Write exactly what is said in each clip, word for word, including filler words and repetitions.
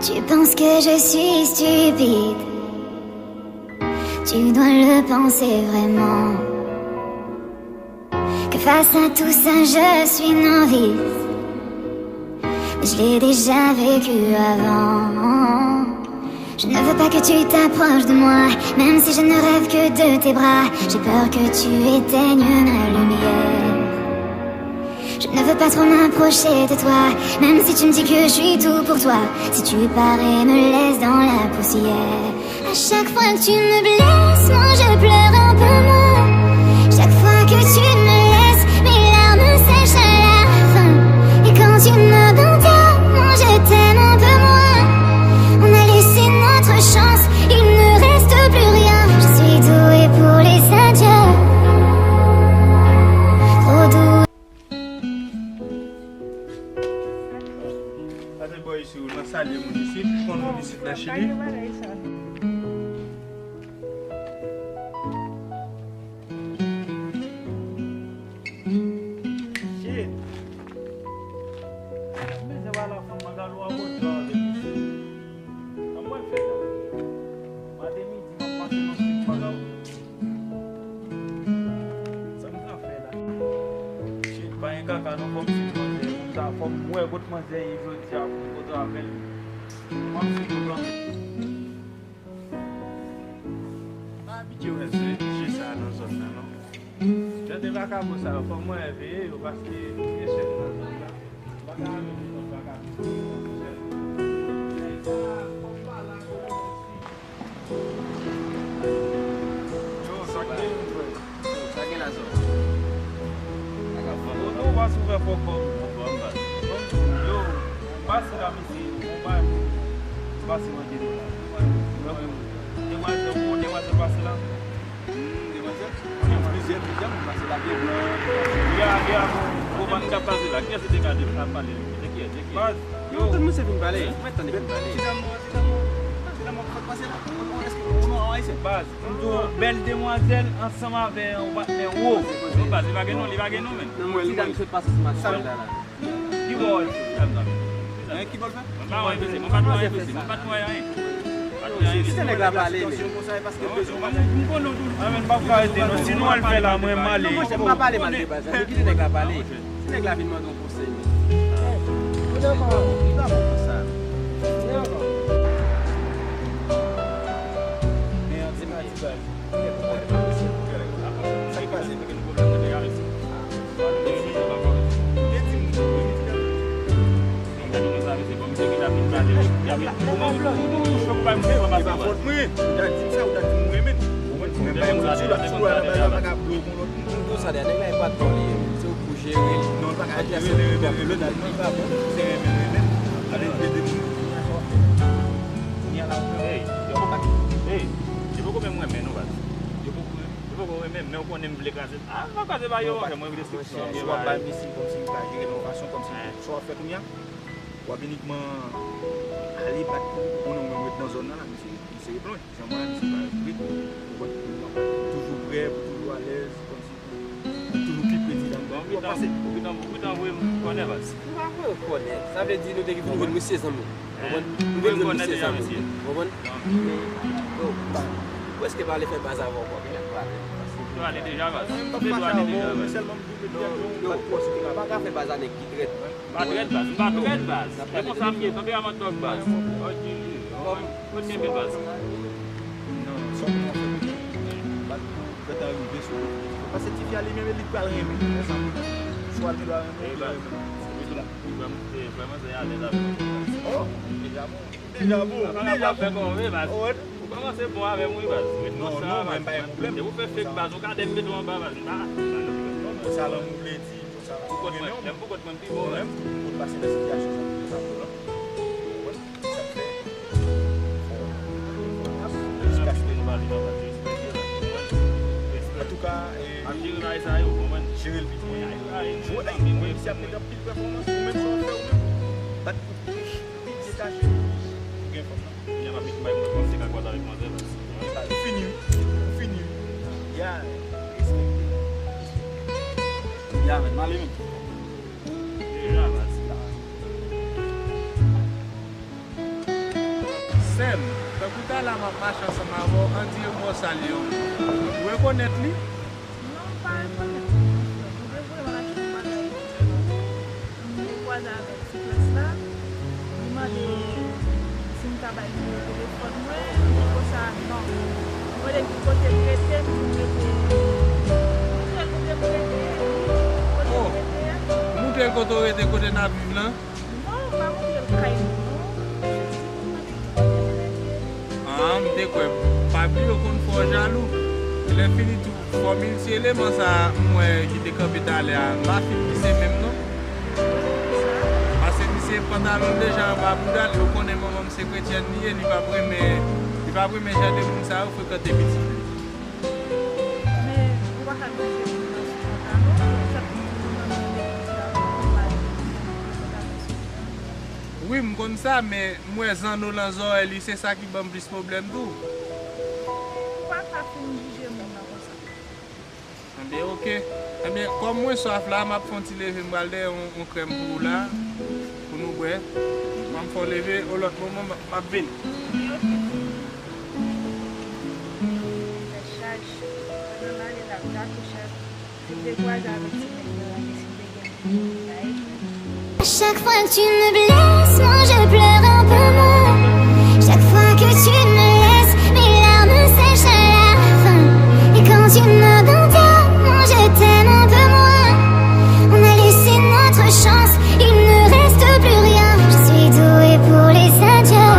Tu penses que je suis stupide, tu dois le penser vraiment. Que face à tout ça, je suis novice, mais je l'ai déjà vécu avant. Je ne veux pas que tu t'approches de moi, même si je ne rêve que de tes bras. J'ai peur que tu éteignes la lumière. Je ne veux pas trop m'approcher de toi, même si tu me dis que je suis tout pour toi. Si tu pars et me laisses dans la poussière. À chaque fois que tu me blesses, moi je pleure un peu moins. Chaque fois que tu me laisses, mes larmes sèchent à la fin. Et quand tu m'abandonnes, moi je t'aime un peu moins. On a laissé notre chance, il ne reste plus rien. Je suis douée pour les adieux. Trop douée. Sa se bò isi, ou nan salye moun isit, ou konn moun isit nan Chili. Shit. Mezè, wala fanm, mwen gade w a wotè avèk misye. Kòman w fè la? Maten midi, m ap pase nan sik Magawo. Sa m ka fè la? Shit, pa gen kaka non, fò m swiv manzè. Fò m sa, fò m wè kot manzè ye jodi a pou m kontre avè l. M ap swiv yo plan. M pa abitye wè se je sa a nan zòn nan, non. Jan de vakabon sa yo, fò m wè veye yo, paske gen chèf nan zòn nan. M pa ka avè tout lòt vakabon. Yo, sa k gen, frè? Yo, sa gen la, zòn? Yo, non, w pa sou fè fò kòb. Yo, m pase la, mesye. Bon, bay. M pase manje nou la. Demwazèl, bon, demwazèl pase la. Hmm, demwazèl? Plizyè, plizyè moun pase la, gen blan. Li a, li a, bon, bon, bon, moun k ap pase la. Kiyès ki te ka de-, ap pale? Se kiyès? Se kiyès? Baz, yo, tout moun se vin pale. Mwen tande vin pale. Ti dam, ti dam, ti dam ap pase la. Ou, ou, èske ou non, an ayisyen? Baz, m di w, bèl demwazèl ansanm avè yon patnè wo. Non, baz, li pa gen non, li pa gen non, men. Ti dam sot pase sou machin la, la. Ki bò w wè ti dam nan? Hein, ki bò l fè? Mwen pa wè, mesye, mwen pa t wè, mesye, mwen pa t wè anyen. Pa t wè anyen. Si se nèg la pale, men. M konnen w toujou. Ah, men m p ap ka rete, non. Si nou al fè la, mwen m ale. Non, monchè, m pa pale mal de baz la. Men kite nèg la pale. Si nèg la vin mande yon konsèy, men. Li pa bon konsa. Men yon ti baz. Sa k pase? Ou pa fòt mwen. Ou ta di m sa, ou ta di m ou renmen l. Ou konprann? Mwen pa yon moun sou la, sou la, la, la, pa ka blo kon lòt moun. Tout sa, nèg la, e patwon li ye. Se ou pou jere l. Non, l pa ka jere l, renmen, renmen, renmen, li pa bon. Se renmen, renmen. Ale, ede moun. Hey, yo, hey, yo poko menm renmen nou, baz. Yo poko renmen. Yo poko renmen, men ou konnen m vle kraze. Ah, m pa kraze ba yo, monchè, mwen vle destriksyon. Si w ap bay misye kòmsi li pa jere l yon fason, kòmsi sa w ap fè kounye a, w ap inikman ale bat pou ou konnen ou menm ret nan zòn nan la, misye, misye ret lwen. Jan mwen, misye pa ret, ou konprann? Toujou prè, pou toujou alèz, kòmsi pou toujou pi pre ti dam. Bon, w ap pase. Ou gentan, ou gentan voye m kònè, baz. M pa voye w kònè. Sa vle di nou te vin jwenn misye zanmi. Konprann? M vin jwenn misye zanmi. Konprann? Men, yo, m pa, m prèske pa vle fè baz avè w ankò, men n ap pale. Nou ale deja, baz. Mwen m pa fache avè w, men sèlman m di w, yo, yo, m pa ka fè baz a nèg ki trèt. M pa trèt, baz. M pa trèt, baz. E konsa m ye, tanperaman tòg, baz. Kot m ye, baz? Non, non, sa w konn fè pou li. Bat pou fè tan rive sou ou. Paske tifi a li menm, li pral renmen. Lè sa pou li. Swa li va renmen, li va renmen. Wi, baz. Wi, vrèman, se vrèman, se alèz avè w. Oh, deja bon. Deja bon. Deja bon. Fè kòman, wi, baz. Ou kòmanse bon avè m, wi, baz. Ret konsa, baz. Non, non, mwen pa gen pwoblèm. Depi w fè fake, baz, ou ka dèm mete w anba, baz. Non, non, sa lanmou vle di, pou sa. Pou kont mwen, lè m pou kont mwen, m pi bon, baz. Mwen menm, pou pase nan sitiyasyon sa, pou sa, pou la. Ou konprann? Sa k fè, fò, fò n ap jiskaske nou ba li nan pati respekte l. Antouka, e, ap jere bagay sa yo, konprann? Jere l pi byen. Jwe, ey, mwen, si ap met anpil pèfòmans, ou menm sa w ap fè, ou menm. Bat pou plis, plis detache, pou gen fanm nan. Kounye a m ap met bay mwen panse ka kwaze avèk manzè, baz. Ou fini, wi. Ou fini, wi. Ya, respekte. Ya, men, m ale, men. Deja, baz. Frè m, tankou talè a m ap mache ansanm avè w, on dirè m wè w salye yon moun. Ou rekonèt li? Non, m pa rekonèt li, mon frè. M te vrèman achte yon bagay. M te kwaze avèk ti klas la. Li mande si m ka bay nimewo telefòn mwen. M di konsa, non. Li mande ki kote m rete, m di m rete. M montre l kote m rete. Kote m rete a. Ou montre l kote w rete, kote n ap viv lan? Non, m pa montre l kay nou, non. Jis di m mande ki kote m rete. Ah, m te kwè. Pa bliye w konn fè w jalou. Lè fini tou, fò milti eleman sa a m wè ki te kanpe talè a, m pa fin misye menm non. Paske misye pantalon l deja anba bouda l, e w konnen manman m se kretyèn li ye, li p ap renmen, li p ap renmen jan de moun sa yo frekante pitit li. Men, ou pa ka jije moun nan sou pantalon, se sèl moun nan legliz la, ou pa jije moun nan sou pantalon. Wi, m konn sa, men m wè zanno lan zòrèy li, se sa ki ban m plis pwoblèm tou. Ou pa ka fin jije moun nan konsa. Enben, oke. Enben, kòm mwen swaf la, m ap fè yon ti leve, m pral dèyè yon, yon krèm pou ou la, pou nou bwè. M ap fè w leve, yon lòt moman, m ap, m ap vin. Fè chaj. Pandan m ale la, m gate chaj. Ou te kwaze avèk ti nèg yo la, men si w te gen moun la, epi À chaque fois que tu me blesses, moi je pleure un peu moins. Chaque fois que tu me laisses, mes larmes sèchent à la fin. Et quand tu m'abandonnes, moi je t'aime un peu moins. On a laissé notre chance, il ne reste plus rien. Je suis douée pour les adieux.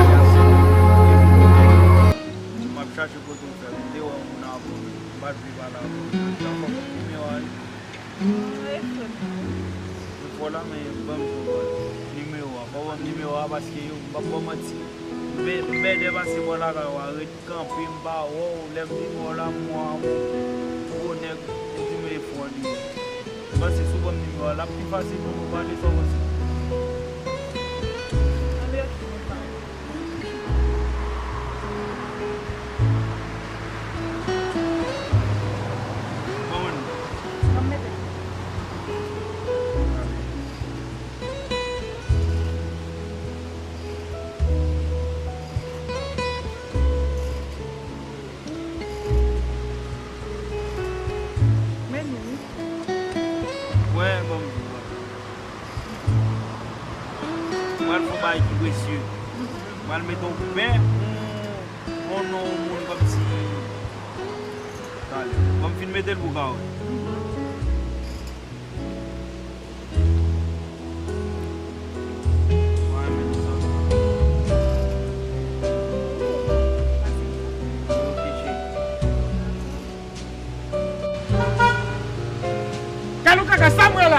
M ap chache kote w fè m. M te wè yon moun avan w. M pa t vle pale avè w. Jan fò m nimewo a wi. Mwen fò la, men ban m nimewo a. Fò ban m nimewo a paske yo, m p ap ba w manti. M bè-, m bèdè pase bò lakay ou a, ret kanpe, m pa wè w. Lè m vin wè w la, m wè w, gwo nèg, ou di m e fò li ye. M panse si w ban m nimewo a, l ap pi fasil pou nou pale, sa w panse? Anben, ok, mwen pa wè. Men nou wi. Wè, ban m di w. Mwen al fè yon bagay ki presye. Mwen al mete yon pen, yon, yon non yon moun kòmsi. Talè. Ban m fin mete l pou w ka wè. Mwen renmen nou sa. Ok, cheri. Kalou kaka, sa m wè la.